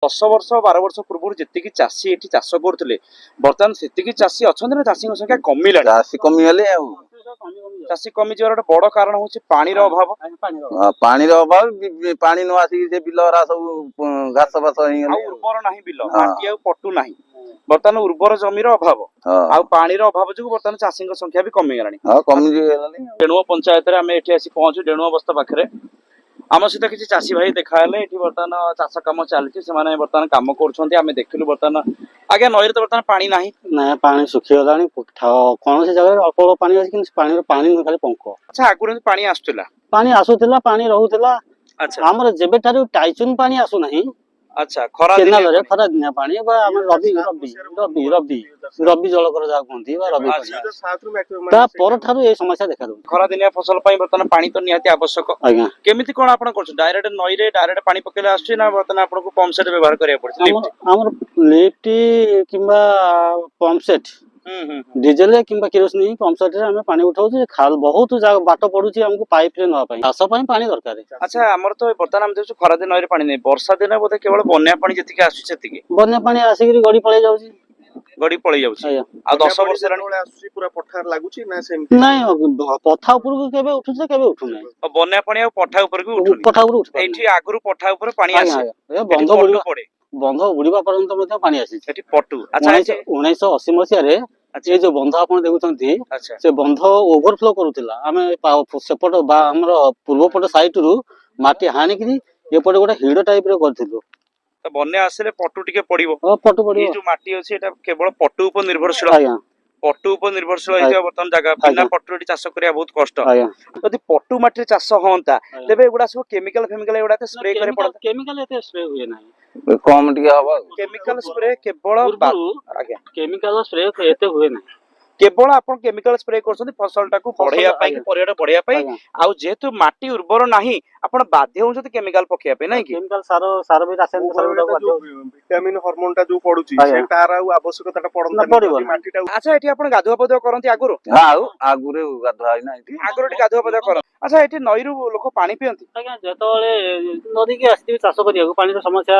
10 ବର୍ଷ 12 ବର୍ଷ ପୂର୍ବରୁ ଯେତିକି ଚାଷୀ ଏଠି ଚାଷ କରୁଥିଲେ, ବର୍ତ୍ତମାନ ସେତିକି ଚାଷୀ ଅଛନ୍ତି ନା ଚାଷୀଙ୍କ ସଂଖ୍ୟା କମିଲାଣି? ଚାଷୀ କମିଗଲେ ଆଉ। ଚାଷୀ କମିଯିବାର ଗୋଟେ ବଡ କାରଣ ହଉଛି ପାଣିର ଅଭାବ। ହଁ, ପାଣିର ଅଭାବ, ପାଣି ନ ଆସିକି ସେ ବିଲ ଗୁରା ସବୁ ଘାସ ଫାସ ଆଉ ହେଇଗଲେ। ଉର୍ବର ନାହିଁ ବିଲ, ମାଟି ଆଉ ପଟୁ ନାହିଁ। ବର୍ତ୍ତମାନ ଉର୍ବର ଜମିର ଅଭାବ ଆଉ ପାଣିର ଅଭାବ ଯୋଗୁଁ ବର୍ତ୍ତମାନ ଚାଷୀଙ୍କ ସଂଖ୍ୟା ବି କମିଗଲାଣି। ହଁ, କମିଗଲାଣି। ଡେଣୁଆ ପଞ୍ଚାୟତରେ ଆମେ ଏଠି ଆସି ପହଞ୍ଚୁ ଡେଣୁଆ ବସ୍ତା ପାଖରେ। ଆମ ସହିତ କିଛି ଚାଷୀ ଭାଇ ଦେଖା ହେଲେ। ଏଠି ବର୍ତ୍ତମାନ ଚାଷ କାମ ଚାଲିଛି, ସେମାନେ ବର୍ତ୍ତମାନ କାମ କରୁଛନ୍ତି, ଆମେ ଦେଖିଲୁ। ବର୍ତ୍ତମାନ ଆଜ୍ଞା, ନଈରେ ତ ବର୍ତ୍ତମାନ ପାଣି ନାହିଁ? ନାଇଁ, ପାଣି ଶୁଖିଗଲାଣି। କୌଣସି ଜାଗାରେ ଅଳ୍ପ ଅଳ୍ପ ପାଣି ଅଛି, କିନ୍ତୁ ପାଣିର ପାଣି ନୁହେଁ, ଖାଲି ପଙ୍କ। ଆଚ୍ଛା, ଆଗରୁ ଏମିତି ପାଣି ଆସୁଥିଲା? ପାଣି ଆସୁଥିଲା, ପାଣି ରହୁଥିଲା। ଆମର ଯେବେଠାରୁ ଟାଇଚୁନ ପାଣି ଆସୁନାହିଁ ଖରା ଦିନିଆ କେନାଲରେ ପାଣି। ଖରା ଦିନିଆ ପାଣି ବା ଆମର ରବି ରବି ରବି ରବି ରବି ଜଳକର ଯାହା କୁହନ୍ତି ବା ରବି ପାଣି, ତା ପରଠାରୁ ଏଇ ସମସ୍ୟା ଦେଖା ଦଉଛି। ଖରା ଦିନିଆ ଫସଲ ପାଇଁ ବର୍ତ୍ତମାନ ପାଣି ତ ନିହାତି ଆବଶ୍ୟକ। କେମିତି କଣ ଆପଣ କରୁଛନ୍ତି? ଡାଇରେକ୍ଟ ନଈରେ ଡାଇରେକ୍ଟ ପାଣି ପକେଇଲେ ଆସୁଛି ନା ବର୍ତ୍ତମାନ ଆପଣଙ୍କୁ ପମ୍ପ ସେଟ୍ ବ୍ୟବହାର କରିବାକୁ ପଡୁଛି? ଆମର ଲିଫ୍ଟ କିମ୍ବା ପମ୍ପ ସେଟ୍, ହୁଁ ହୁଁ ହୁଁ। ଡିଜେଲ କିମ୍ବା କିରୋସିନ ପମ୍ପ ସେଟ୍ ରେ ଆମେ ପାଣି ଉଠାଉଛୁ। ଖାଲ ବହୁତ ବାଟ ପଡୁଛି ଆମକୁ ପାଇପ ରେ ନବା ପାଇଁ। ଚାଷ ପାଇଁ ପାଣି ଦରକାର। ଆଚ୍ଛା, ଆମର ତ ବର୍ତ୍ତମାନ ଆମେ ଦେଖୁଛୁ ଖରା ଦିନ ନଈରେ ପାଣି ନାହିଁ। ବର୍ଷା ଦିନ ବୋଧେ କେବଳ ବନ୍ୟା ପାଣି ଯେତିକି ଆସୁଛି ସେତିକି। ବନ୍ୟା ପାଣି ଆସିକିରି ଗଡି ପଳେଇ ଯାଉଛି। ଗଡି ପଳେଇ ଯାଉଛି। ଆଉ 10 ବର୍ଷ ହେଲାଣି। ଯେତେବେଳେ ଆସୁଛି, ପୁରା ପଠାର ଲାଗୁଛି ନା ସେମିତି? ନାଇଁ, ପଠା ଉପରକୁ କେବେ ଉଠୁଛି ତ କେବେ ଉଠୁନାହିଁ। ଆଉ ବନ୍ୟା ପାଣି ଆଉ ପଠା ଉପରକୁ ଉଠୁନି? ପଠା ଉପରକୁ ଉଠି ପାରୁନି। ଏଇଠି ଆଗରୁ ପଠା ଉପରେ ପାଣି ଆସେ? ଆଜ୍ଞା, ଏ ଏଠି ବନ୍ଧ ପଟୁ ବୁଡିବା ପଡେ। ବନ୍ଧ ବୁଡିବା ପର୍ଯ୍ୟନ୍ତ ମଧ୍ୟ ପାଣି ଆସିଛି। ଏଠି ପଟୁ, ଆଚ୍ଛା। 1980 ମସିହାରେ ଏ ଯୋଉ ବନ୍ଧ ଆପଣ ଦେଖୁଛନ୍ତି, ସେ ବନ୍ଧ ଓଭରଫ୍ଲୋ କରୁଥିଲା। ଆମେ ସେପଟ ବା ଆମର ପୂର୍ବ ପଟ ସାଇଡ ରୁ ମାଟି ହାଣିକିରି ଏପଟେ ଗୋଟେ ହିଡ ଟାଇପ ର କରିଥିଲୁ। ତ ବନ୍ୟା ଆସିଲେ ପଟୁ ଟିକେ ପଡିବ? ହଁ, ପଟୁ ଏଇ ପଡିବ। ଯୋଉ ମାଟି ଅଛି, ଏଇଟା କେବଳ ପଟୁ ଉପରେ ନିର୍ଭରଶୀଳ। ପଟୁ ଉପରେ ନିର୍ଭରଶୀଳ ହେଇଥିବା ବର୍ତ୍ତମାନ ଜାଗା, ବିନା ପଟୁ ଏଠି ଚାଷ କରିବା ବହୁତ କଷ୍ଟ। ଯଦି ପଟୁ ମାଟିରେ ଚାଷ ହଅନ୍ତା, ତେବେ ଏଗୁଡା ସବୁ କେମିକାଲ ଫେମିକାଲ ଏଗୁଡା ସ୍ପ୍ରେ କରି ପଡନ୍ତା? କେମିକାଲ ଏତେ ସ୍ପ୍ରେ ହୁଏ ନାହିଁ। କମ ଟିକେ ହବ ଆଉ। କେମିକାଲ ସ୍ପ୍ରେ କେବଳ ପୂର୍ବରୁ କେମିକାଲ ସ୍ପ୍ରେ ଏତେ ହୁଏ ନାହିଁ। କେବଳ ଆପଣ କେମିକାଲ ସ୍ପ୍ରେ କରୁଛନ୍ତି ଫସଲଟାକୁ ବଢେଇବା ପାଇଁ କି ପରିବାଟା ବଢେଇବା ପାଇଁ। ଆଉ ଯେହେତୁ ମାଟି ଉର୍ବର ନାହିଁ, ଆପଣ ବାଧ୍ୟ ହଉଛନ୍ତି କେମିକାଲ ପକେଇବା ପାଇଁ, ନାଇଁ କି? କେମିକାଲ ସାର ସାର ବି, ରାସାୟନିକ ସାର ବି ଦେବାକୁ ବାଧ୍ୟ ହଉଛୁ। ଭିଟାମିନ ହରମୋନ ଟା ଯୋଉ ପଡୁଛି, ସେ ତାର ଆଉ ଆବଶ୍ୟକତା ଟା ପଡନ୍ତା ନା, ପଡିବନି। ମାଟିଟା। ଆଚ୍ଛା, ଏଠି ଆପଣ ଗାଧୁଆ ପାଧୁଆ କରନ୍ତି ଆଗରୁ? ହଁ, ଆଉ ଆଗରୁ ଗାଧୁଆ ହେଇନା ଏଠି। ଆଗରୁ ଏଠି ଗାଧୁଆ ପାଧୁଆ କରନ୍ତି। ଆଚ୍ଛା, ଏଠି ନଈରୁ ଲୋକ ପାଣି ପିଅନ୍ତି? ଆଜ୍ଞା, ଯେତେବେଳେ ନଦୀକି ଆସିଥିବେ ଚାଷ କରିବାକୁ, ପାଣିର ସମସ୍ୟା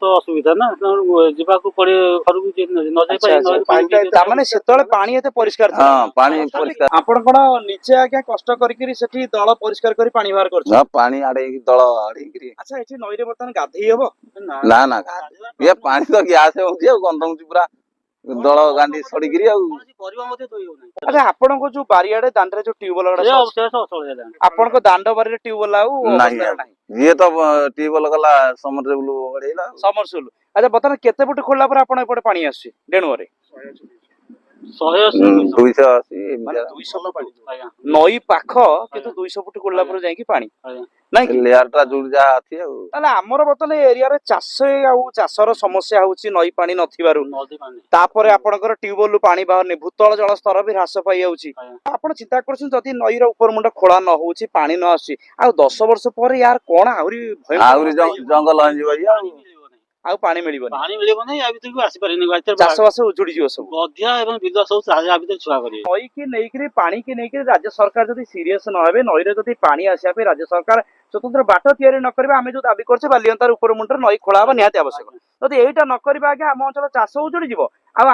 ତ ଅସୁବିଧା ନା, ତେଣୁ ଯିବାକୁ ପଡେ ଘରକୁ, ଯିଏ ନ ଯାଇପାରେ ନଈରୁ ପାଣି ପିଇ। ତାମାନେ ସେତେବେଳେ ପାଣି ଏତେ ପରିଷ୍କାର ଥିଲା? ହଁ, ପାଣି ପରିଷ୍କାର। ଆପଣ କଣ ନିଜେ ଆଜ୍ଞା କଷ୍ଟ କରିକିରି ସେଠି ଦଳ ପରିଷ୍କାର କରି ପାଣି ବାହାର କରୁଛନ୍ତି? ହଁ, ପାଣି ଆଡେଇକି, ଦଳ ଆଡେଇକିରି। ଆଚ୍ଛା, ଏଠି ନଈରେ ବର୍ତ୍ତମାନ ଗାଧେଇ ହବ? ନା ନା, ଇଏ ପାଣି ତ ଗ୍ୟାସ ହଉଛି ଆଉ ଗନ୍ଧ ହଉଛି ପୁରା, ଦଳ ଗାଣ୍ଡି ସଡିକିରି ଆଉ। କୌଣସି ପରିବା ମଧ୍ୟ ଧୋଇ ହଉନାହିଁ। ଆଚ୍ଛା, ଆପଣଙ୍କ ଯୋଉ ବାରିଆଡେ ଦାଣ୍ଡରେ ଯୋଉ ଟ୍ୟୁବୱେଲ ଗୁଡା ସେ ସବୁ ଅଛି, ସେ ଅଚଳ ହେଲାଣି। ଆପଣଙ୍କ ଦାଣ୍ଡ ବାରିରେ ଟ୍ୟୁବୱେଲ ଆଉ ନାହିଁ। ଅବସ୍ଥାରେ ଆଉ। ନାହିଁ? ଇଏ ତ ଟ୍ୟୁବୱେଲ ଗଲା, ସମରସେବୁଲ ଗଡେଇଲା ଆଉ। ସମରସୁଲ। ଆଚ୍ଛା, ବର୍ତ୍ତମାନ କେତେ ଫୁଟ ଖୋଳିଲା ପରେ ଆପଣ ଏପଟେ ପାଣି ଆସୁଛି ଡେଣୁଆରେ? 180, 200। 280 ମାନେ ଏମିତି। 200 ଫୁଟ? ଆଜ୍ଞା। ନଈ ପାଖ, କିନ୍ତୁ 200 ଫୁଟ ଖୋଳିଲା ପରେ ଯାଇକି ପାଣି, ନାଇଁ କି? ଲେୟାର ଟା ଯୋଉଠି ଯାହା ଅଛି ଆଉ। ତାହେଲେ ଆମର ବର୍ତ୍ତମାନ ଏ ଏରିଆରେ ଚାଷ ଆଉ ଚାଷର ସମସ୍ୟା ହଉଛି ନଈ ପାଣି ନଥିବାରୁ। ନଦୀ ପାଣି। ତାପରେ ଆପଣଙ୍କର ଟ୍ୟୁବୱେଲ ପାଣି ବାହାରୁନି, ଭୂତଳ ଜଳ ସ୍ତର ବି ହ୍ରାସ ପାଇଯାଉଛି। ଆପଣ ଚିନ୍ତା କରୁଛନ୍ତି, ଯଦି ନଈର ଉପର ମୁଣ୍ଡ ଖୋଳା ନ ହଉଛି, ପାଣି ନ ଆସୁଛି, ଆଉ 10 ବର୍ଷ ପରେ ୟାର କଣ ଆହୁରି ଭୟଙ୍କର ଆହୁରି ଅବସ୍ଥା ହେଇଯିବ। ଜଙ୍ଗଲ ହେଇଯିବ ଇଏ ଆଉ। ପାଣି ମିଳିବ ନାହିଁ। ଆଉ ପାଣି ମିଳିବନି। ପାଣି ମିଳିବ ନାହିଁ, ୟା ଭିତରକୁ ଆସିପାରିନି। ଭିତରେ ଚାଷ ବାସ ଉଜୁଡି ଯିବ ସବୁ। ଗଧିଆ ଏବଂ ବିଲ ସବୁ ୟା ଭିତରେ ଛୁଆ କରିବେ। ନଈକି ନେଇକିରି, ପାଣିକି ନେଇକିରି ରାଜ୍ୟ ସରକାର ଯଦି ସିରିୟସ ନ ହେବେ, ନଈରେ ଯଦି ପାଣି ଆସିବା ପାଇଁ ରାଜ୍ୟ ସରକାର ସ୍ୱତନ୍ତ୍ର ବାଟ ତିଆରି ନ କରିବେ, ଆମେ ଯୋଉ ଦାବି କରୁଛେ ବାଲିଅନ୍ତାର ଉପର ମୁଣ୍ଡରେ ନଈ ଖୋଳା ହବା ନିହାତି ଆବଶ୍ୟକ, ଯଦି ଏଇଟା ନ କରିବା ଆଜ୍ଞା, ଆମ ଅଞ୍ଚଳ ଚାଷ ଉଜୁଡି ଯିବ।